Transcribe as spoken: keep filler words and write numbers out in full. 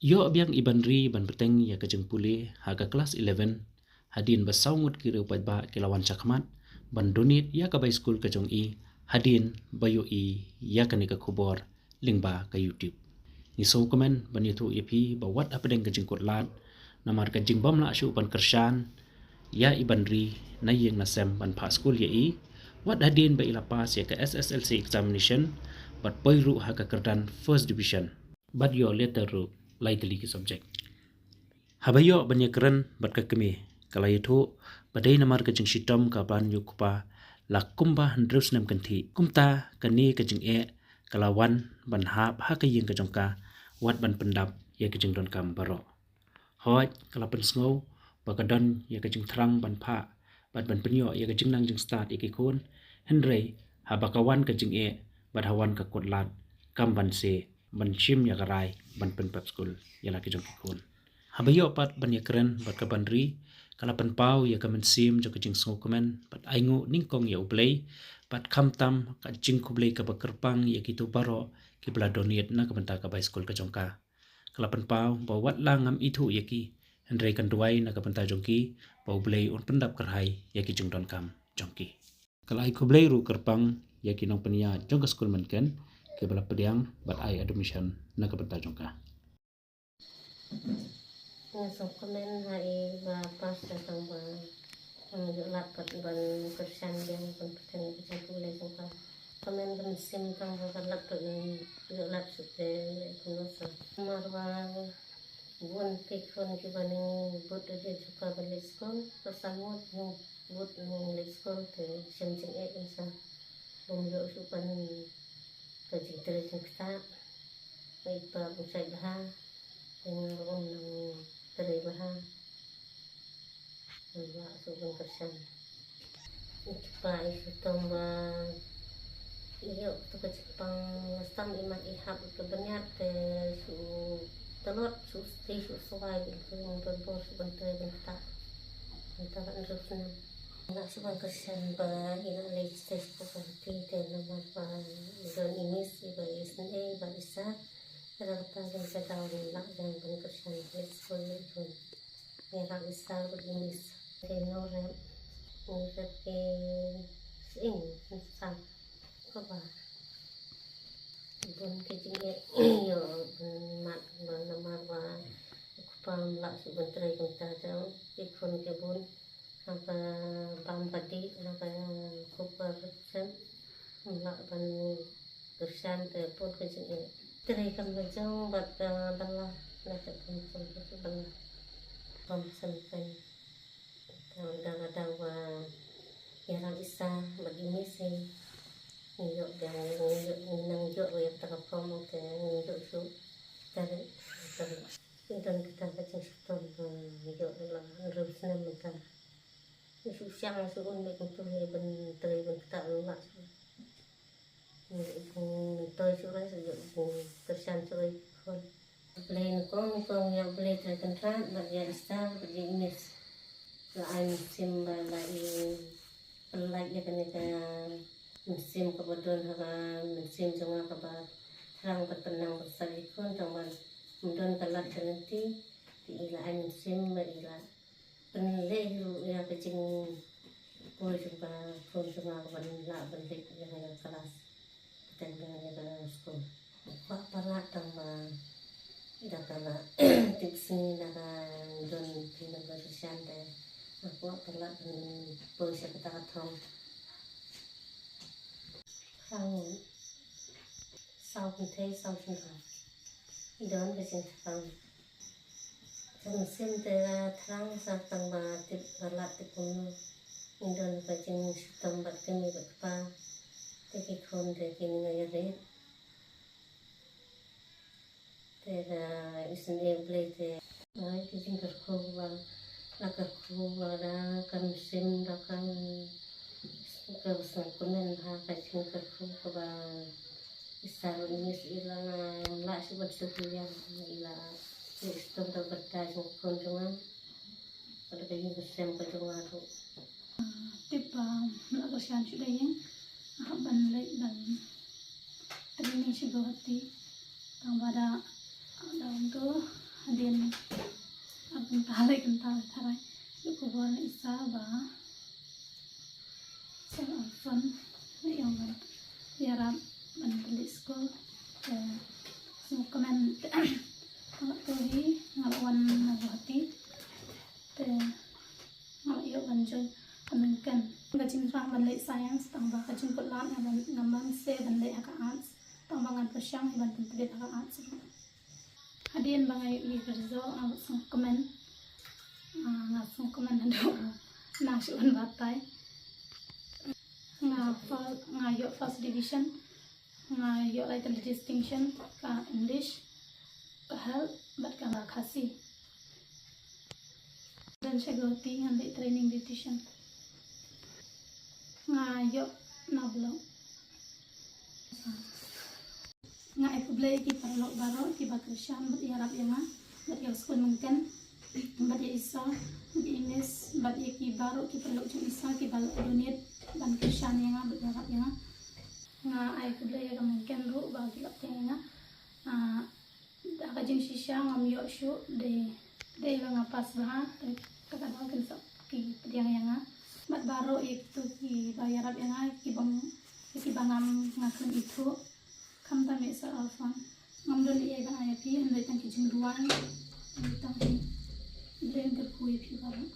Ïoh biang i Banri ban bteng ïa ka jingpule ha ka klas eleven, hadien ba saw ngut ki riewpaidbah ki la wan shakhmat ban donate ïa ka bicycle ka jong i, hadien ba ïohi ïa kane ka khubor lyngba ka YouTube. Ngi sngewkmen ban ïathuh ïa phi ba wat hapdeng ka jingkut lad namar ka jingbym lah shuh ban kyrshan ïa i Banri na ïing na sem ban phah skul ïa i, wat hadien ba i la pass ïa ka S S L C examination bad poi ruh ha ka kyrdan first division bad ïoh letter ruh lai tylli ki subject. Haba ïoh ban ïakren bad ka kmie, ka la ïathuh ba dei namar ka jingshitom ka ban ïa u kpa la kumba hynriew snem kynthih. Kumta kane ka jingeh ka la wan ban hap ha ka ïing ka jong ka, wat ban pyndap ïa ka jingdonkam baroh. Hooid, ka la pynsngew ba ka don ïa ka jingthrang ban phah bad ban pynïoh ïa ka jingnang jingstad ïa ki khun, hynrei haba ka wan ka jingeh bad ha wan ka kut lad, kam ban se ban shim ïa ka rai ban pynpep skul ïa la ki jong ki khun. Haba ïoh pat ban ïakren bad ka Banri, ka la pynpaw ïa ka mynsiem jong ka jingsngewkmen bad ainguh nyngkong ïa U Blei, bad khamtam ka jingkhublei kaba kyrpang ïa kito baroh kiba la donate na ka bynta ka bicycle ka jong ka. Ka la pynpaw ba wat la ngam ithuh ïa ki, hynrei kan duwai na ka bynta jong ki ba U Blei un pyndap kyrhai ïa ki jingdonkam jong ki. Ka la ai khublei ruh kyrpang ïa ki nongpynïaid jong ka skul mynken kiba la pdiang bad ai admission na ka bynta jong ka. Nga sngewkmen ha i ba pass da tang ba, mm, ïoh lad pat ban kyrshan biang ban bteng ïa ka jingpule jong ka. Kmen ka mynsiem tang ba ka lad pat, mm, ïoh lad shuh te leh kumno sa. Namar ba bun ki khun kiba nang bud da dei jong ka ban leit skul, ka samut nang bud nang leit skul te shem jingeh sa. Bym ïoh shuh ban ka jingtrei jingktah. Ba i pa bym shait bha, te nga ruh ym nang trei bha. Nga lah shu ban kyrshan. I kpa i shu tong ba i ïoh tu ka jingpang, nga sam i mat i hap ka bniat te shu tlot shu sti shu swai, i tu ban bor shu ban trei ban ktah. Mynta ka hynriew snem. Nga shu ban kyrshan ba i la leit stage four ka hati te namar ba i don i miss i ba i sngewbha i sa. Ka dang kata ka dang ka daw lah dang ban kyrshan leit skul leit bun. Ngi rap i sa bad i miss. Te no rep, no rep ke sing sa kaba bun ki jingeh ïoh ban mat ba namar ba u kpa um lah shu ban trei kumta te ki khun ki bun. Haba bam ka dih, haba khup ka rupsen, ym lah ban kyrshan te bun ka jingeh. Trei kam la jong bad, eh, bylla, na te bun jong ka bylla. Bam sen pen. Te da ka daw ba ïarap isa bad i miss hi. Ngi ïoh biang, ngi ïoh, ngi nang ïoh ïa kata ka form te ngi ïoh shuh. Te, te, ngi don kata ka jingshitom ba ngi ïoh la hynriew snem mynta. Shu shang shu un me kumtu hi ban trei ban ktah ban lah shu. Ban toi shu rei shu ïoh ban kyrshan shu rei khun. Blei nyngkong nyngkong ïa Blei Trai Kynrad bad ïa Esther bad ïa Ines. La ai mynsiem ba la i pynlait ïa kane ka mynsiem kaba don ha ka mynsiem jong nga kaba thrang ban pynnang ban sah ïa khun tang ban ym don ka lad ka lynti. Te i la ai mynsiem ba i la pynleh ruh ïa ka jingpoi jong ka khun jong nga kaban lah ban leit ïa ka klas. Kata ïa ka skul. Kwah palat tang ba da ka la tip sngi da ka don phi na ka kyrshan te. Kwah palat ban poi sha kata ka thong. Hang saw kynthei saw shynrang. I don ka jingthrang. Ka mynsiem te la thrang sa tang ba tip ba lad tip kumno. I don ka jingshitom bad kmie bad kpa. Te ki khun te ki ning ïa rit. Te ka isynei U Blei te. Ai ki jingkyrkhu ba la kyrkhu ba da ka mynsiem da ka ka sngewkmen ha ka jingkyrkhu kaba i Sar u Ines i la nga la shu ban shu ïa i la i stom da bad ka jingkyrkhu jong nga. Bad ka jingkyrkhu ka jong nga ruh. Tip ba la kyrshan shu da ïeng hap ban leit ban training shu Guwahati. Tang ba da da ong tu Hadien ar kynta lai kynta lai tharai ïoh khubor na Isa ba Sir Alfon la ïoh ban ïarap ban pynleit skul. Te sngewkmen te nga la ïoh hi, nga la wan na Guwahati. Te nga la ïoh ban join ha Mynken. Ka jingthrang ban leit science tang ba ka jingkut lad nga ban, nga ban sngewsih ban leit ha ka arts tang ba ngan pyrshang ban pyntbit ha ka arts. Hadien ba nga ïoh ïa ka result nga sngewkmen. Ah, nga sngewkmen haduh na shu wan batai. Nga fir-, nga ïoh first division. Nga ïoh lai ka distinction ka English, ka health bad ka Khasi. Don sha Guwahati ngan leit training beautician. Nga ïoh na block. Nga ai khublei ïa ki paralok baroh kiba kyrshan bad ïarap ïa nga, bad ïa u skul Mynken, bad ïa Isa, bad ïa i Miss, bad ïa ki baroh ki paralok jong Isa kiba la donate ban kyrshan ïa nga bad ïarap ïa nga. Nga ai khublei ïa ka Mynken ruh ba ki la pdiang ïa nga. Ah, da ka jingshisha ngam ïoh shuh, dei, dei ba nga pass bha, te kata ka daw kin sa ki pdiang ïa nga. Bad baroh ïa kito kiba ïarap ïa nga, kiba, kiba ngam, nga khlem ithuh. Khamtam ïa Sir Alfon. Ngam don ei ei ban ai ïa phi, hynrei tang ki jingduwai. Hynrei tang ki, Blei un kyrkhu ïa phi baroh.